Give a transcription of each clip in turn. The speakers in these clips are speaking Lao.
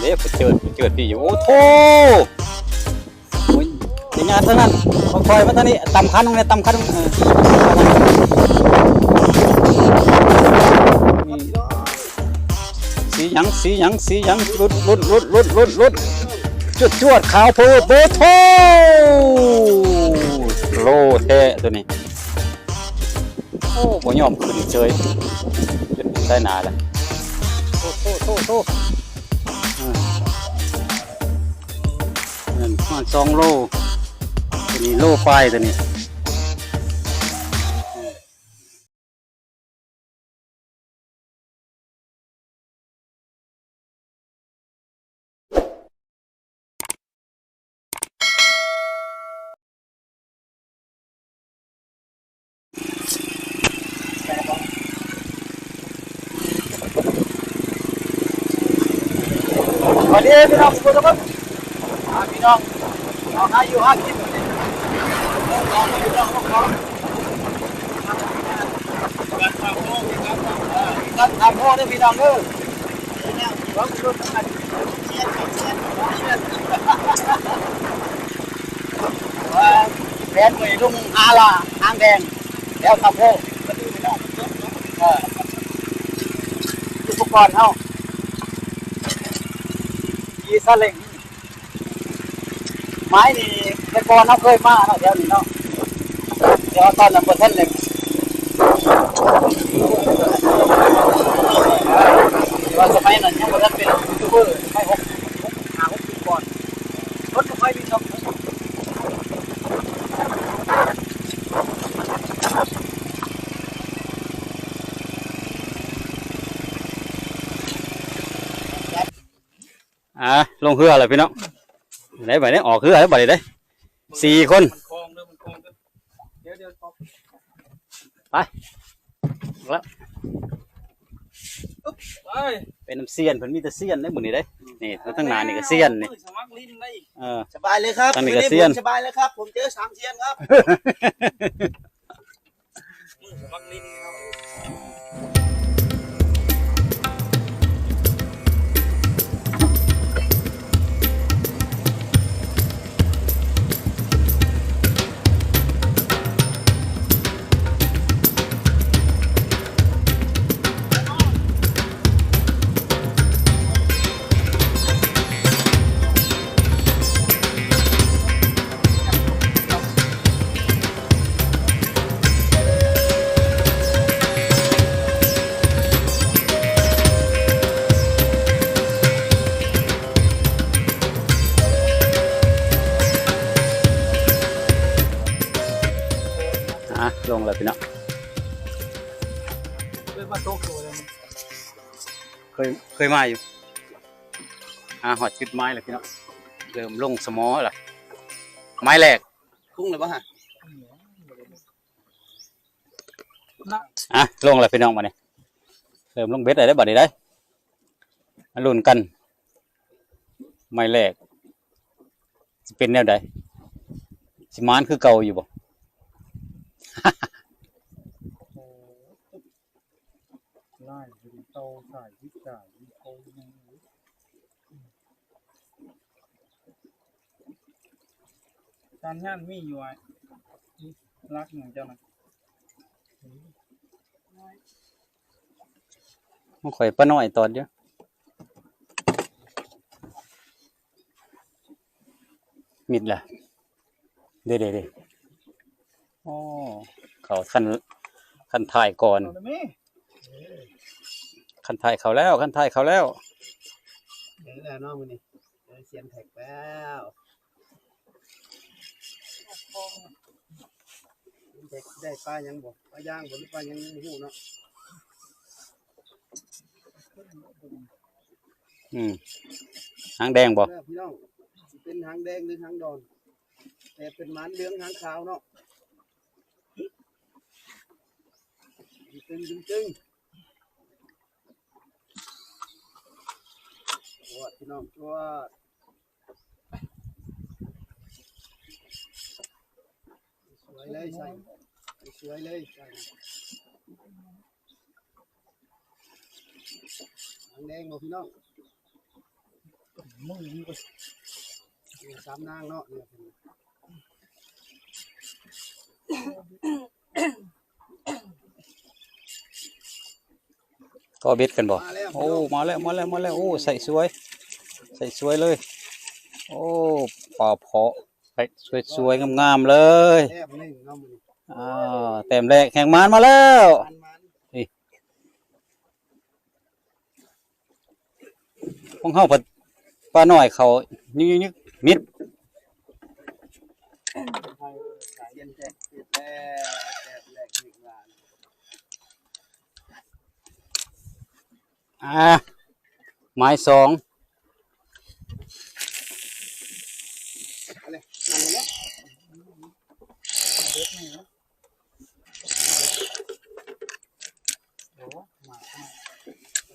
ເດ້ ໄປເຈີ ໄປເຈີພີ່ຢູ່. ໂອ້ໂທ້ ໂອ້ຍ ຢ່າຍາດທາງນັ້ນ ຄ່ອຍໆມາທາງນີ້ ຕຳຄັນແດ່ ຕຳຄັນ ເອີ ສີຫຍັງ ສີຫຍັງ ສີຫຍັງ ຫຼຸດ ຫຼຸດ ຫຼຸດ ຫຼຸດ ຫຼຸດ ຈົວດ ຈວດ ຂາວໂພດ ໂອ້ໂທ້ ໂລແທ້ໂຕນີ້. ໂອ້ ບໍ່ຍອມຂຶ້ນເຊີຍ ຈົນໃສ່ໜ້າລະ. ໂອ້ ໂທ້ ໂທ້ ໂທ້ ເອີ ນັ້ນປະມານສອງໂລ ໂຕນີ້ໂລປາຍ ໂຕນີ້. ສະບາຍດີພີ່ນ້ອງທຸກຄົນ ພີ່ນ້ອງ ເອົາຫາຢູ່ຫາກິນ ກັນທາງໂລກ ກັນທາງໂລກເດີພີ່ນ້ອງເດີ. ແລ່ນໄປລົງຫາລາຫາງແດງ ແຖວສາໂພ ເອີ ອຸປະກອນເຮົາ ຂີ່ຊາເລັງ. ໄມ້ນີ້ແຕ່ກ່ອນເຮົາເຄີຍມາເນາະ ແຖວນີ້ເນາະ ແຕ່ວ່າຕອນນັ້ນບໍ່ທັນໄດ້ ແຕ່ວ່າສະໄໝນັ້ນຍັງບໍ່ທັນເປັນຢູທູບເບີ ໄມ້ຫົກ ຫົກ ຫ້າຫົກປີກ່ອນ ຄົນບໍ່ຄ່ອຍມີຊ່ອງ. ອ່າ ລົງເຮືອແລ້ວພີ່ນ້ອງ ໄດ້ບາດນີ້ ອອກເຮືອແລ້ວບາດນີ້ເດ້ ສີ່ຄົນ ໄປ ແລ້ວ ໄປ ໄປນຳຊຽນ ເພິ່ນມີແຕ່ຊຽນເດ້ມື້ນີ້ເດ້ ນີ້ ທາງໜ້ານີ້ກໍຊຽນນີ້ ສະໝັກຫຼິ້ນໄດ້ ເອີ ສະບາຍເລີຍຄັບ ທາງນີ້ກໍຊຽນ ສະບາຍເລີຍຄັບ ຜົມເຈີສາມຊຽນຄັບ. ອ່າ ລົງແລ້ວພີ່ນ້ອງ ເຄີຍມາຕົກຢູ່ ເຄີຍ ເຄີຍມາຢູ່. ອ່າ ຮອດຈຸດໝາຍແລ້ວພີ່ນ້ອງ ເລີ່ມລົງສະໝໍລະ ໝາຍແລກ ລົງແລ້ວບໍ່ຮະ? ອ່າ ລົງແລ້ວພີ່ນ້ອງ ບາດນີ້ເລີ່ມລົງເບັດແລ້ວເດ້ ບາດນີ້ໄດ໋ ມາລຸ້ນກັນ ໝາຍແລກ ຊິເປັນແນວໃດ ຊິໝານຄືເກົ່າຢູ່ບໍ່? ລາຍເຫັນເຕົາສາຍວິດສາຍວິດເຂົາຍັງຢູ່ ການງານມີຢູ່ອ້າຍ ລັກຫຍັງເຈົ້ານະ ຂອງຂ້ອຍປານ້ອຍຕອດຢູ່. ມິດລະ ເດ້ໆໆ ໂອ້ ເຂົ້າຄັນ ຄັນທ້າຍກ່ອນ ເຂົ້າແລ້ວແມ່ ຄັນທ້າຍເຂົ້າແລ້ວ ຄັນທ້າຍເຂົ້າແລ້ວ ເອີ ເອົາເນາະ ມື້ນີ້ເຈີຊຽນແທັກແລ້ວ ຊຽນແທັກໄດ້ປາຫຍັງບໍ່ ປາຢາງບໍ່ ຫຼືປາຫຍັງຍັງບໍ່ຮູ້ເນາະ. ອືມ ຫາງແດງບໍ່ ເອີ ພີ່ນ້ອງ ຊິເປັນຫາງແດງ ຫຼື ຫາງດອນ ແຕ່ເປັນໝານເຫຼືອງຫາງຂາວເນາະ ຕຶງໆ ຈວດ ພີ່ນ້ອງ ຈວດ. ສວຍເລີຍ ໃສ່ ສວຍເລີຍ ໃສ່ ສ ຫາງແດງບໍ່ພີ່ນ້ອງ? ມືນີ້ກໍ ສາມນາງເນາະ ກໍເບັດກັນບໍ່? ມາແລ້ວ ໂອ້ ພີ່ນ້ອງ ມາແລ້ວ ມາແລ້ວ ມາແລ້ວ ໂອ້ ໃສ່ສວຍ ໃສ່ສວຍເລີຍ ໂອ້ ປາເພາະ ສວຍໆ ງາມໆ ເລີຍ ແຕ້ມໜຶ່ງເນາະມື້ນີ້ ອ່າ ແຕ້ມແລກແຫ່ງໝານມາແລ້ວ ໝານໆ ນີ້ ຂອງເຮົາພັດປານ້ອຍເຂົ້າຍຶກໆ ມິດ ອ່າ ໝາຍສອງ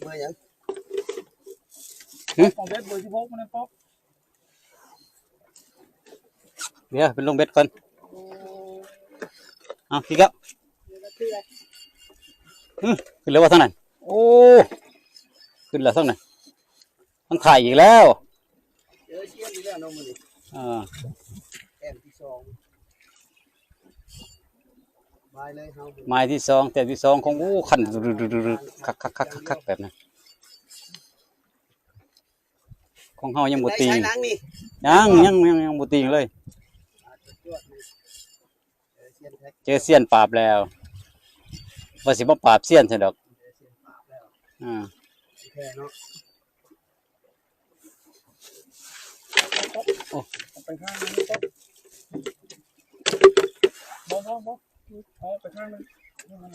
ເບີຫຍັງ? ຫຶ? ຂອງເບັດເບີສິບຫົກ ມັນນັ້ນປອກ ດຽວໄປລົງເບັດກ່ອນ ເອົາ ອີກແລ້ວ ຫຶ ຂຶ້ນແລ້ວວ່າທາງນັ້ນ ໂອ້ ຂຶ້ນແລ້ວທາງນັ້ນ ມັນຖ່າຍອີກແລ້ວ ເຈີຊຽນອີກແລ້ວເນາະມື້ນີ້ ອ່າ ແຕ້ມທີສອງ ໝາຍເລີຍເຮົາ ໝາຍທີສອງ ແຕ້ມທີສອງຂອງ ໂອ້ ຄັນ ຄັກໆໆໆ ແບບນັ້ນ ຂອງເຮົາຍັງບໍ່ຕີງ ຍັງ ຍັງ ຍັງ ຍັງບໍ່ຕີງເລີຍ ອ່າ ເຈີຊຽນປາບແລ້ວ ວ່າຊິມາປາບຊຽນຊັ້ນດອກ ເຈີຊຽນປາບແລ້ວ ອ່າ ແທ້ເນາະ ໂອ້ ເອົາໄປຂ້າງໜຶ່ງ ບໍ່ ບໍ່ ບໍ່ ເອົາໄປຂ້າງໜຶ່ງ ມັ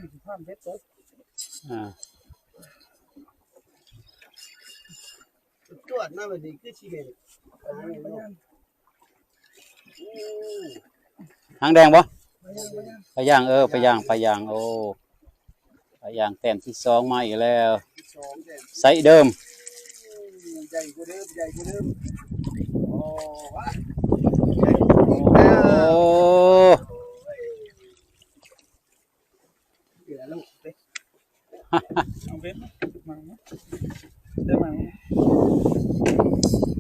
ນຊິຜ່ານເບັດຕົກ ອ່າ ຈວດມາແບບນີ້ຄືຊິແມ່ນ ຫາງແດງບໍ່? ປາຍ່າງ ເອີ ປາຍ່າງ ປາຍ່າງ ໂອ້ ປາຍ່າງແຕ້ມທີສອງມາອີກແລ້ວ ສອງແຕ້ມ ໄຊເດີມ ໃຫຍ່ກວ່າເດີມ ໃຫຍ່ກວ່າເດີມ ໂອ້ ວ້າ ໂອ້ ເຫຼືອລູກເດ້ ເອົາເບັດມາ ມາ ໄດ້ມາ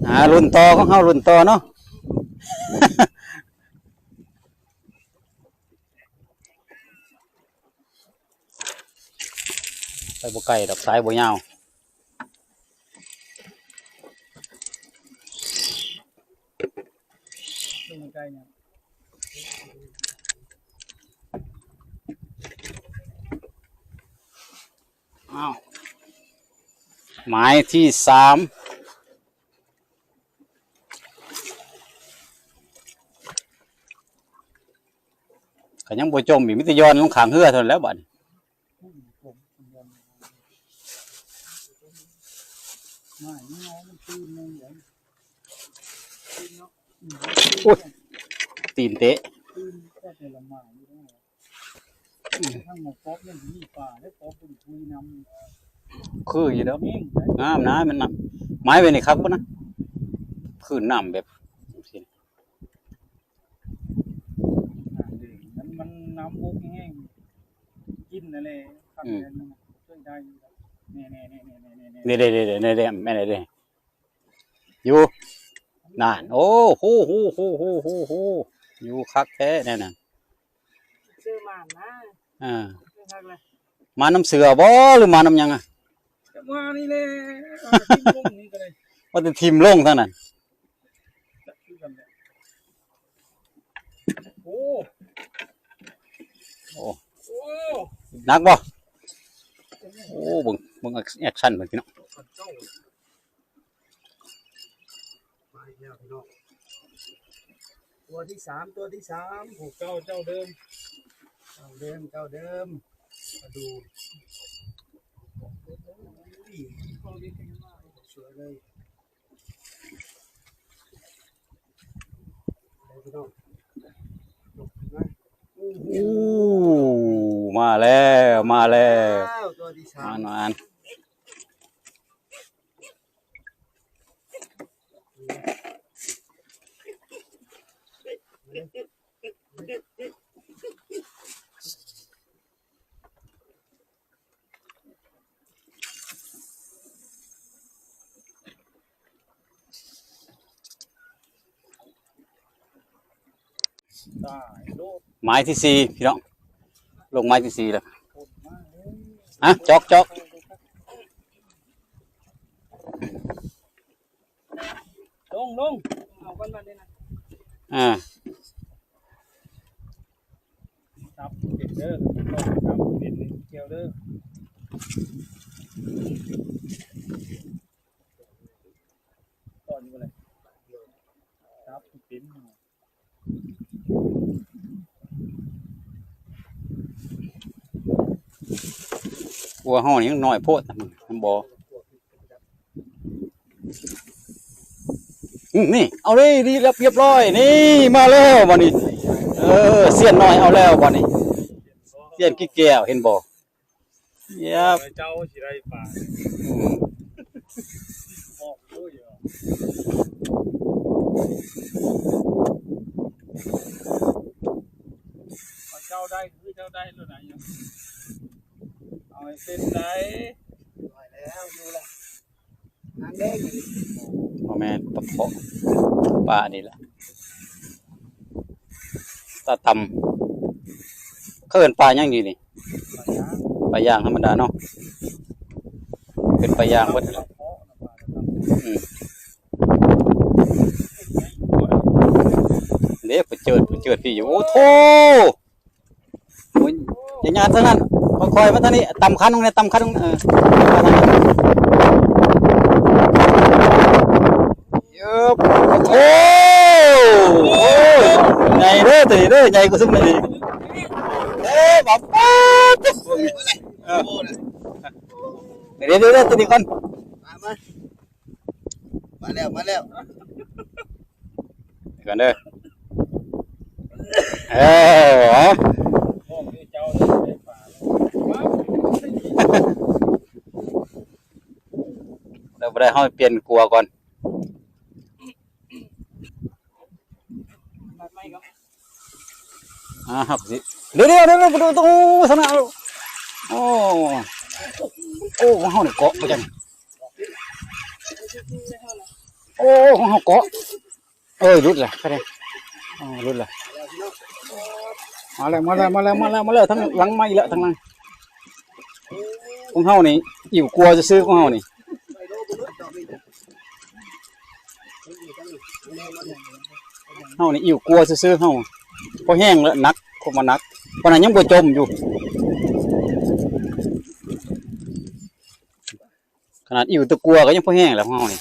ອ່າ ລຸ້ນຕໍ່ຂອງເຮົາ ລຸ້ນຕໍ່ເນາະ ໄປບໍ່ໄກດອກ ສາຍບໍ່ຍາວ ໄປບໍ່ໄກຫຍັງ ອ້າວ ໝາຍທີສາມ ກໍຍັງບໍ່ຈົມອີກ ມີແຕ່ຢ່ອນລົງຂ້າງເຮືອເທົ່ານັ້ນແຫຼະບາດນີ້ ໂອ້ຍ ຕີນເຕະ ຄືຢູ່ດອກ ງາມນະ ມັນນະ ໝາຍໄວ້ນີ້ຄັກພຸ້ນນະ ຄື້ນນ້ຳແບບ ມັນ ມັນນ້ຳບົກແຮງ ກິນນັ້ນແຫຼະ ຄັກ ອືມ ແລ້ວມັນຊ່ວຍໄດ້ຢູ່ ນີ້ໆໆໆໆ ນີ້ໆໆໆ ແມ່ນເດ້ ຢູ່ ນັ້ນ ໂອ້ ໂຫ ໂຫ ຢູ່ຄັກແທ້ແນວນັ້ນ ເສືອໝານນະ ເອີ ຄັກແລ້ວ ມານຳເສືອບໍ່ ຫຼືມານຳຫຍັງອະ? ຈັກວ່ານີ້ແຫຼະ ເອົາໄປຖິ້ມລົງນີ້ກໍໄດ້ ວ່າແຕ່ຖິ້ມລົງທາງນັ້ນ ຈັກຄືກັນແຫຼະ ໂອ້ ໂອ້ ໂອ້ ໜັກບໍ່? ໂອ້ ເບິ່ງ ເບິ່ງແອັກຊັນເພິ່ນ ພີ່ນ້ອງ ມາອີກແລ້ວພີ່ນ້ອງ ຕົວທີສາມ ຕົວທີສາມ ຂອງເກົ່າເຈົ້າເດີມ ເຈົ້າເດີມ ເຈົ້າເດີມ ມາດູ ສວຍເລີຍ ເອົາພີ່ນ້ອງ ໂອ້ ມາແລ້ວ ມາແລ້ວ ອ້າວ ຕົວທີສາມ ມາ ມາ ມາ ໄມ້ທີສີ່ພີ່ນ້ອງ ລົງໄມ້ທີສີ່ແລ້ວ. ຮະ ຈອກ ຈອກ ລົງ ລົງ ເອົາກ່ອນບາດນີ້ນະ. ອ່າ ຈັບເດັດເດີ ຈັບເດັດເກັ່ວເດີ ຕອນຢູ່ບໍ່ໄດ້ ຈັບເປັນ. ກົວເຮົານີ້ຍັງນ້ອຍໂພດ ມັນບໍ່ ອືມ ນີ້ ເອົາເລີຍ ນີ້ ລຽບ ລຽບຮ້ອຍ ນີ້ ມາແລ້ວບາດນີ້. ເອີ ຊຽນນ້ອຍເອົາແລ້ວບາດນີ້ ຊຽນກີແກ້ວ ເຫັນບໍ່? ເຢັບ ເຈົ້າຊິໄດ້ປາ ອືມ ບອກຢູ່ ເຈົ້າໄດ້ຄືເຈົ້າໄດ້ໂລດນະ ເອົາໃຫ້ເປັນໄດ້ ໄດ້ແລ້ວ ຢູ່ລະ ບໍ່ແມ່ນປາເພາະ ປາອັນນີ້ແຫຼະ ຕາຕຳ ເຂົາເອີ້ນປາຫຍັງຢູ່ນີ້? ປາຢາງທຳມະດາເນາະ ເປັນປາຢາງເບິດ ອືມ ເດ້ ປາເຈີດ ປາເຈີດ ພີ່ຢູ່ ໂອ້ໂທ ໂອ້ຍ ຢ່າຍາດທາງນັ້ນ ຄ່ອຍໆມາທາງນີ້ ຕຳຄັນໜຶ່ງແດ່ ຕຳຄັນໜຶ່ງ ເອີ ເອີ ໂອ້ໂຫ ໂອ້ຍ ໃຫຍ່ເດີ ໂຕນີ້ເດີ ໃຫຍ່ກວ່າຊຸມນີ້ອີກ ເອີ ບາດ ປາດ ເອີ ດຽວໆ ໂຕນີ້ກ່ອນ ມາ ມາ ມາແລ້ວ ມາແລ້ວ ກ່ອນເດີ ເອີ ເດີ ບໍ່ໄດ້ ເຮົາປ່ຽນກົວກ່ອນ ອ່າ ເຮົາກໍຊິ ເດີ ເດີ ເດີ ປະຕູ ໂອ້ ຊະນະ ໂອ້ ໂອ້ ຂອງເຮົານີ້ເກາະບໍ່ຈັກ ໂອ້ ຂອງເຮົາເກາະ ເອີ ຫຼຸດລະ ໂອ້ ຫຼຸດລະ ມາແລ້ວ ມາແລ້ວ ມາແລ້ວ ທາງຫຼັງມາອີກແລ້ວ ທາງຫຼັງ ຂອງເຮົານີ້ ອິ້ວກົວຊື່ໆ ຂອງເຮົານີ້ ເຮົານີ້ອິ້ວກົວຊື່ໆ ເຮົາ ພໍແຮງແລ້ວ ໜັກ ຄວາມວ່າໜັກ ປານນັ້ນຍັງບໍ່ຈົມຢູ່ ຂະໜາດອິ້ວແຕ່ກົວກໍຍັງພໍແຮງແລ້ວ ຂອງເຮົານີ້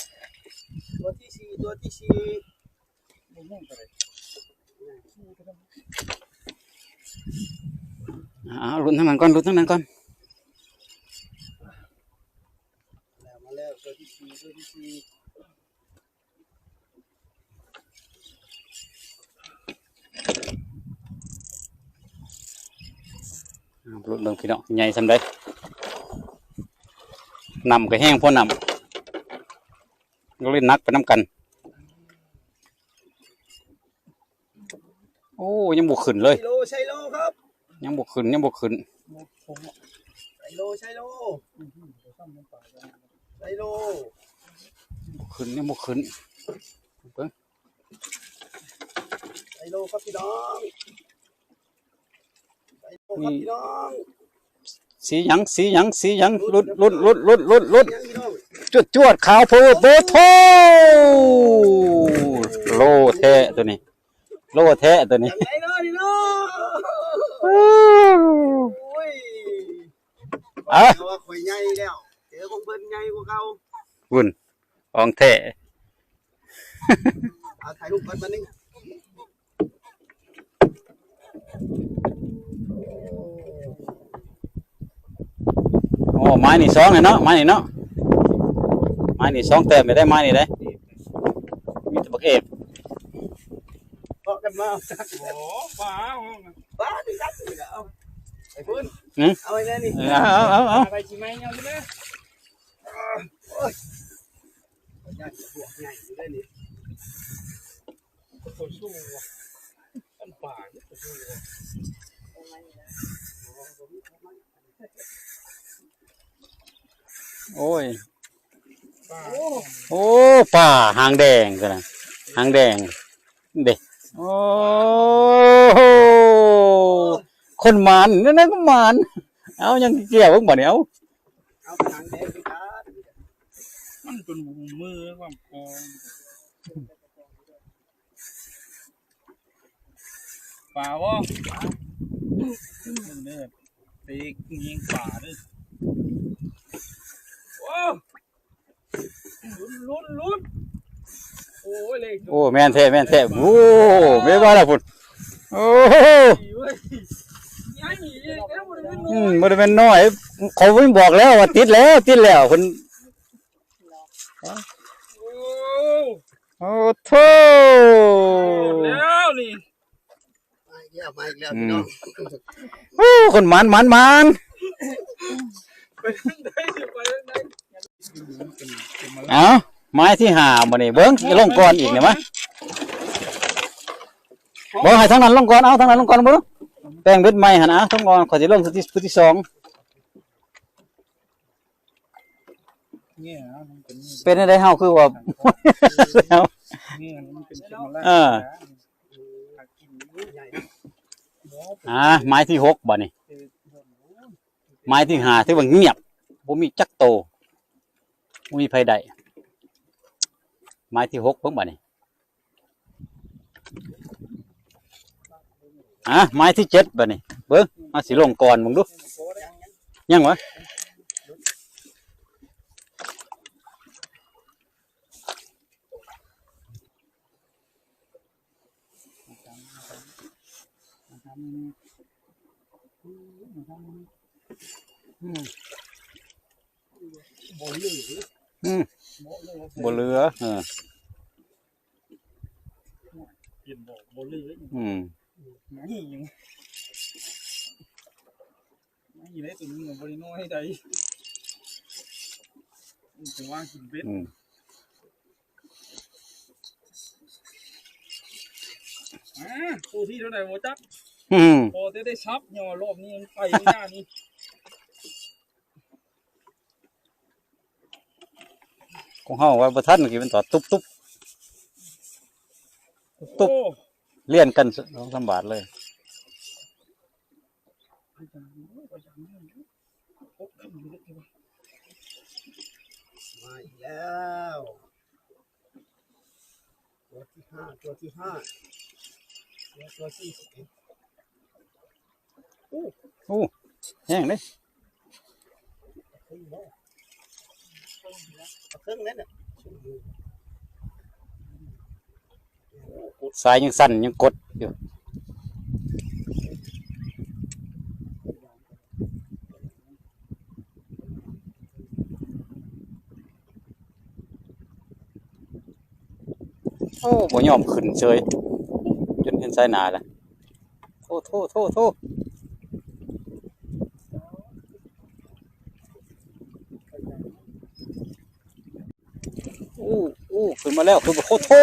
ຕົວທີສີ່ ຕົວທີສີ່ ອ່າ ລຸ້ນທາງນັ້ນກ່ອນ ລຸ້ນທາງນັ້ນກ່ອນ ມາແລ້ວ ມາແລ້ວ ຕົວທີສີ່ ຕົວທີສີ່ ລຸ້ນເບິ່ງພີ່ນ້ອງ ໃຫຍ່ສ່ຳໃດ ນ້ຳກໍແຮງພໍນ້ຳ ກໍເລີຍໜັກໄປນຳກັນ. ໂອ້ ຍັງບໍ່ຂຶ້ນເລີຍ ໃຊ້ໂລ ໃຊ້ໂລຄັບ ຍັງບໍ່ຂຶ້ນ ຍັງບໍ່ຂຶ້ນ ໃຊ້ໂລ ໃຊ້ໂລ ໃຊ້ໂລ ບໍ່ຂຶ້ນ ຍັງບໍ່ຂຶ້ນ ເບິ່ງ ໃຊ້ໂລຄັບພີ່ນ້ອງ ໃຊ້ໂລຄັບພີ່ນ້ອງ. ສີຫຍັງ ສີຫຍັງ ສີຫຍັງ ຫຼຸດ ຫຼຸດ ຫຼຸດ ຫຼຸດ ຫຼຸດ ຫຼຸດ ຫຍັງພີ່ນ້ອງ ຈວດ ຈວດ ຂາວໂພດ ໂອ້ໂທ ໂລແທ້ໂຕນີ້ ໂລແທ້ໂຕນີ້ ຈັ່ງໃດເນາະພີ່ນ້ອງ ໂອ້ຍ ອ່ະ ເຂົາວ່າຂ້ອຍໃຫຍ່ແລ້ວ ເຈີຂອງເພິ່ນໃຫຍ່ກວ່າເກົ່າ ພຸ້ນ ຂອງແທ້ ເອົາ ຖ່າຍຮູບກ່ອນບາດນີ້. ໂອ້ ໄມ້ນີ້ສອງແລ້ວເນາະ ໄມ້ນີ້ເນາະ ໄມ້ນີ້ສອງແຕ້ມໄດ້ ໄມ້ນີ້ໄດ້ ມີແຕ່ບັກເອບ ເກາະກັນມາ ໂອ້ ປາ ປາ ນີ້ກັນ ເອົາ ໄປພຸ້ນ ຫື ເອົາໄວ້ແນ່ນີ້ ເອີ ເອົາ ເອົາ ເອົາ ເອົາ ໄປຊິໄມ້ເອົາຢູ່ເດີ ໂອ້ຍ ຢ້ານພວກໃຫຍ່ຢູ່ເດ້ນີ້. ໂອ້ຍ ໂອ້ ປາຫາງແດງ ຫາງແດງເດ້ ໂອ້. ໂອ້ ຄົນໝານ ແນວໃດກໍໝານ. ເອົາ ຍັງກ່ຽວເບິ່ງບາດນີ້ ເອົາ ເອົາໄປທາງແດງຄືກັນ ມັນຈົນມືວ່າ ປາບໍ່? ເບິ່ງເດີ ເຕະຍິງປາເດີ. ໂອ້ ລຸ້ນ ລຸ້ນ ລຸ້ນ ໂອ້ຍ ເລກ ໂອ້ ແມ່ນແທ້ ແມ່ນແທ້. ໂອ້ ແມ່ນວ່າລະພຸ້ນ. ໂອ້ ເອີຍ ຍັງອີກແລ້ວ ບໍ່ໄດ້ແມ່ນນ້ອຍ ອືມ ບໍ່ໄດ້ແມ່ນນ້ອຍ. ເຂົາບອກແລ້ວວ່າຕິດແລ້ວ ຕິດແລ້ວ ເພິ່ນ ໂອ້ ໂອ້ໂທ້ ແລ້ວນີ້ ມາອີກແລ້ວ ມາອີກແລ້ວ ອືມ ພີ່ນ້ອງ. ໂອ້ ຄົນໝານ ໝານ ໝານ. ໄປທາງໃດ ໄປທາງໃດ? ເອົາ ໄມ້ທີຫ້າ ບາດນີ້ ເບິ່ງ ລົງກ່ອນອີກນີ້ມາ. ບໍ່ ໃຫ້ທາງນັ້ນລົງກ່ອນ ເອົາ ທາງນັ້ນລົງກ່ອນ ເບິ່ງ ແປງເບັດໃໝ່ຫັ້ນນະ ລົງກ່ອນ ຂ້ອຍຊິລົງຜູ້ທີ ຜູ້ທີສອງ. ເປັນແນວໃດເຮົາຄືວ່າ ເອີ ອ່າ ໄມ້ທີຫົກ ບາດນີ້ ໄມ້ທີຫ້າ ຖືວ່າງຽບ ບໍ່ມີຈັກໂຕ ບໍ່ມີໃຜໄດ້. ໄມ້ທີຫົກ ເບິ່ງບາດນີ້ ອ່າ ໄມ້ທີເຈັດ ບາດນີ້ ເບິ່ງ ເຮົາຊິລົງກ່ອນເບິ່ງດູ ຍັງວະ? ອືມ ບໍ່ເຫຼືອ ເອີ ກິນບໍ່ ບໍ່ເຫຼືອ ອືມ ນີ້ ນີ້ເດ້ ຕົວນີ້ມັນບໍ່ໄດ້ນ້ອຍໃດ ມັນຈະວາງກິນເບັດ ອືມ ອ່າ ໂຕທີ່ເທົ່າໃດບໍ່ຈັກ ອືມ ພໍແຕ່ໄດ້ສັບ ຍ້ອນວ່າລອບນີ້ມັນໄປຢູ່ໜ້ານີ້. ຂອງເຮົາວ່າບໍ່ທັນ ກີ້ມັນຕອດຕຸບໆ ຕຸບ ໂອ້ ລຽນກັນສອງສາມບາດເລີຍ. ມາອີກແລ້ວ ຕົວທີຫ້າ ຕົວທີຫ້າ ຕົວ ຕົວທີສິບເອັດ. ໂອ້ ໂອ້ ແຮງເດ້ ເຄິ່ງເດ້ ເຄິ່ງເດ້ນະ ສາຍຍັງສັ່ນ ຍັງກົດຢູ່. ໂອ້ ບໍ່ຍອມຂຶ້ນເສີຍ ຈົນເຫັນສາຍໜ້າລະ. ໂທ້ ໂທ້ ໂທ້ ໂທ້ ໂອ້ ໂອ້ ຂຶ້ນມາແລ້ວ ຂຶ້ນມາ ໂອ້ ໂທ້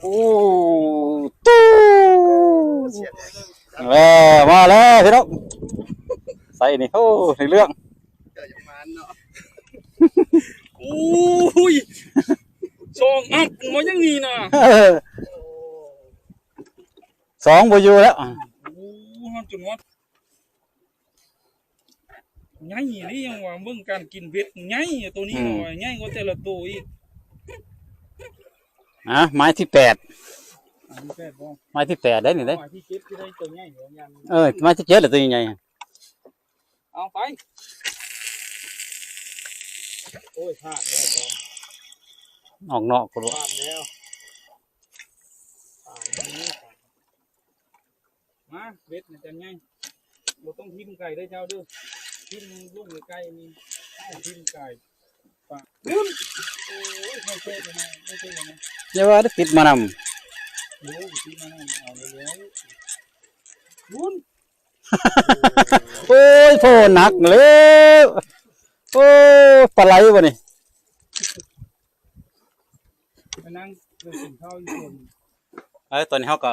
ໂອ້ ຕູ້ ເອີ ມາແລ້ວພີ່ນ້ອງ ໃສ່ນີ້ ໂອ້ ໃນເລື່ອງ ເຈົ້າຢ່າມານເນາະ ໂອ້ຍ ສອງອັບ ມາຢ່າງນີ້ນະ ເອີ ສອງບໍ່ຢູ່ແລ້ວ ໂອ້ ເຮົາຈົນວ່າ ໃຫຍ່ນີ້ ຍັງວ່າເບິ່ງການກິນເບັດໃຫຍ່ ໂຕນີ້ ອືມ ໃຫຍ່ກວ່າແຕ່ລະໂຕອີກ. ອ່າ ໄມ້ທີແປດ ໄມ້ທີແປດບໍ່? ໄມ້ທີແປດໄດ໋ນີ້ເດ້ ໄມ້ທີເຈັດທີ່ໄດ້ໂຕໃຫຍ່ບໍ່? ເອີ ໄມ້ທີເຈັດລະໂຕໃຫຍ່ ເອົາໄປ ໂອ້ຍ ພາດແລ້ວ ອອກນອກ ພາດແລ້ວ. ມາ ເບັດນະຈັນໃຫຍ່ ບໍ່ຕ້ອງຖິ້ມໄກເດີເຈົ້າເດີ ຖິ້ມລົງໄກໆ ນີ້ ຖິ້ມໄກ ປາ ລຶ້ມ ໂອ້ຍ ບໍ່ເຄີຍເລີຍນະ ບໍ່ເຄີຍເລີຍນະ ຢ່າວ່າເດີ ຕິດມານຳ ໂອ້ຍ ຕິດມານຳ ເອົາເລີຍ ລຸ້ນ ໂອ້ຍ ໂພ ໜັກແລ້ວ ໂອ້ຍ ປາໄຫຼບໍ່ນີ້ ໄປນັ່ງກິນເຂົ້າຢູ່ຄົນ ເອີ ຕອນນີ້ເຮົາກໍ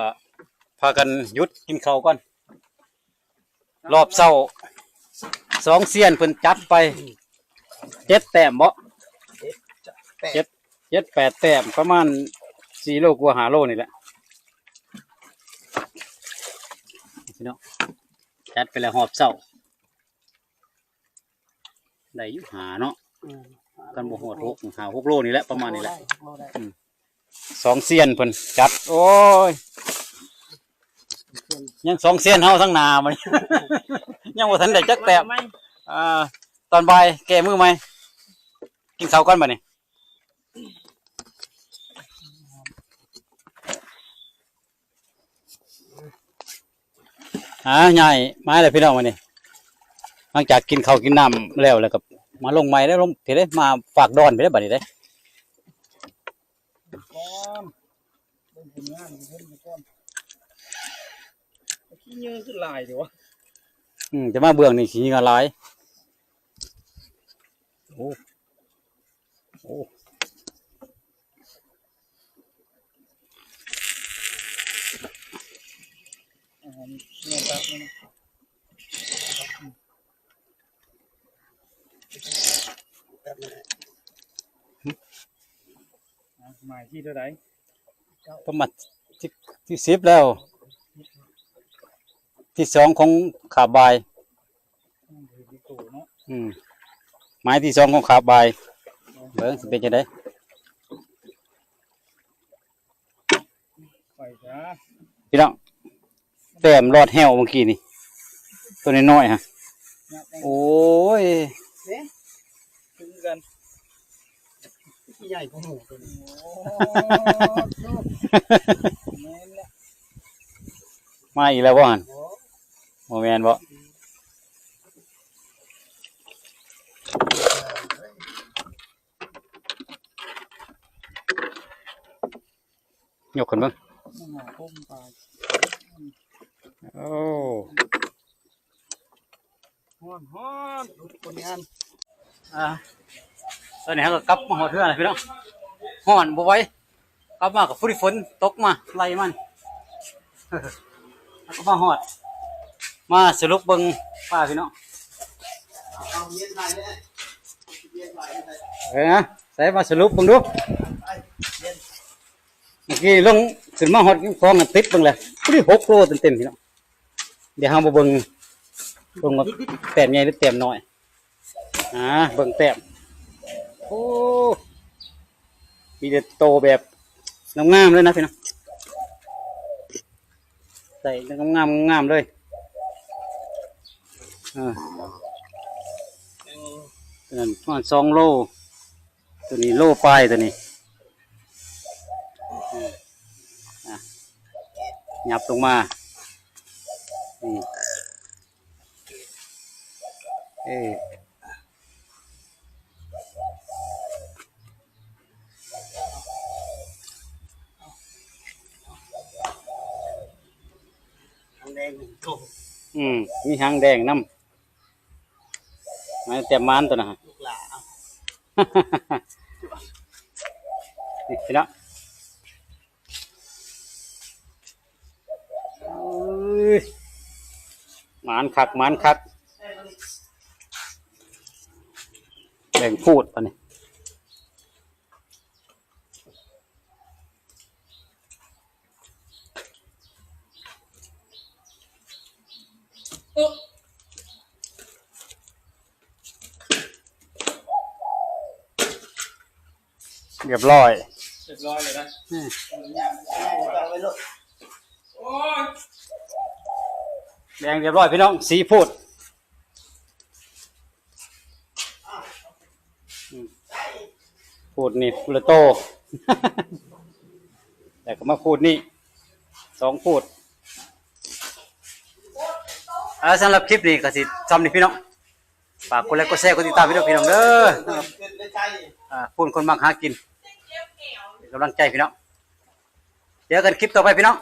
ພາກັນຢຸດກິນເຂົ້າກ່ອນ ຮອບເຊົ້າ ສອງຊຽນເພິ່ນຈັດໄປ ເຈັດແຕ້ມບໍ? ເຈັດ ເຈັດແປດແຕ້ມ ປະມານສີ່ໂລກວ່າ ຫ້າໂລນີ້ແຫຼະ. ພີ່ນ້ອງ ຈັດໄປແລ້ວຮອບເຊົ້າ ໄດ້ຢູ່ຫ້າເນາະ ອືມ ຄັນບໍ່ຮອດຫົກ ຫ້າຫົກໂລນີ້ແຫຼະ ປະມານນີ້ແຫຼະ ຫົກໂລໄດ້ ອືມ ສອງຊຽນເພິ່ນຈັດ ໂອ້ຍ ຍັງສອງຊຽນເຮົາທາງໜ້າມັນ ຍັງບໍ່ທັນໄດ້ຈັກແຕ້ມ ອ່າ ຕອນບ່າຍແກ້ມືໃໝ່ ກິນເຂົ້າກ່ອນບັດນີ້. ອ່າ ຍ້າຍມາແລ້ວພີ່ນ້ອງ ມື້ນີ້ ຫຼັງຈາກກິນເຂົ້າກິນນ້ຳແລ້ວ ແລ້ວກໍມາລົງໃໝ່ເດ້ ລົງພີ້ເດ້ ມາຝາກດອນພີ້ເດ້ ບັດນີ້ເດ້ ເບິ່ງຜົນງານເພິ່ນກ່ອນ ຂີ້ເຫຍື້ອຄືຫຼາຍເດວະ ອືມ ແຕ່ມາເບື້ອງນີ້ຂີ້ເຫຍື້ອຫຼາຍ ໂອ້ ໂອ້ ໝາຍທີເທົ່າໃດ? ປະມານທີ ທີສິບແລ້ວ ທີສອງຂອງຄາບບ່າຍ ອືມ ໝາຍທີສອງຂອງຄາບບ່າຍ ເບິ່ງຊິເປັນຈັ່ງໃດ ໄປຊະ ພີ່ນ້ອງ ແຕ້ມລອດແຫ້ວເມື່ອກີ້ນີ້ ໂຕນ້ອຍໆ ຮະ ໂອ້ຍ ຄືກັນ ໃຫຍ່ກວ່າໝູໂຕນີ້ ໂອ້ ແມ່ນແຫຼະ ມາອີກແລ້ວບໍ່ຫັ້ນ? ໂອ້ ບໍ່ແມ່ນບໍ່? ຍົກຂຶ້ນເບິ່ງ ໂອ້ ຮ້ອນໆ ຄົນງານ ອ່າ ຕອນນີ້ເຮົາກໍກັບມາຮອດເຮືອນແລ້ວພີ່ນ້ອງ ຮ້ອນບໍ່ໄຫວ ກັບມາກໍພໍດີຝົນຕົກມາໄລ່ມັນ ເຮົາກໍມາຮອດ ມາສະຫຼຸບເບິ່ງປາພີ່ນ້ອງ ເອີ ໃສ່ມາສະຫຼຸບເບິ່ງດູ ເມື່ອກີ້ລົງຂຶ້ນມາຮອດຄອງ ຕິດເບິ່ງແລ້ວ ພໍດີຫົກໂລເຕັມໆ ພີ່ນ້ອງ. ດຽວເຮົາມາເບິ່ງ ເບິ່ງວ່າແຕ້ມໃຫຍ່ຫຼືແຕ້ມນ້ອຍ ອ່າ ເບິ່ງແຕ້ມ ໂອ້ ມີແຕ່ໂຕແບບງາມໆ ເລີຍນະພີ່ນ້ອງ ໄດ້ງາມໆ ງາມໆ ເລີຍ ເອີ ຕົວນັ້ນປະມານສອງໂລ ຕົວນີ້ໂລປາຍ ຕົວນີ້ ອ່າ ຫຍັບລົງມາ ນີ້ ເອີ ຫາງແດງ ອືມ ມີຫາງແດງນຳ. ມາແຕ້ມມານຕົວນັ້ນ ລູກຫຼ້າ ນີ້ພີ່ນ້ອງ ເອີຍ ໝານຄັກ ໝານຄັກ ແບ່ງພູດບັດນີ້. ຮຽບຮ້ອຍ ຮຽບຮ້ອຍເລີຍນະ ອືມ ແບ່ງຮຽບຮ້ອຍພີ່ນ້ອງ ສີ່ພູດ. ອືມ ພູດນີ້ ພູດລະໂຕ ແລ້ວກໍມາພູດນີ້ ສອງພູດ. ອ່າ ສຳລັບຄລິບນີ້ກໍຊິຊ່ຳນີ້ພີ່ນ້ອງ ຝາກກົດໄລກົດແຊ ກົດຕິດຕາມພີ່ນ້ອງເດີ ອ່າ ຜູ້ຄົນມັກຫາກິນ ເປັນກຳລັງໃຈພີ່ນ້ອງ ເຈີກັນຄລິບຕໍ່ໄປພີ່ນ້ອງ.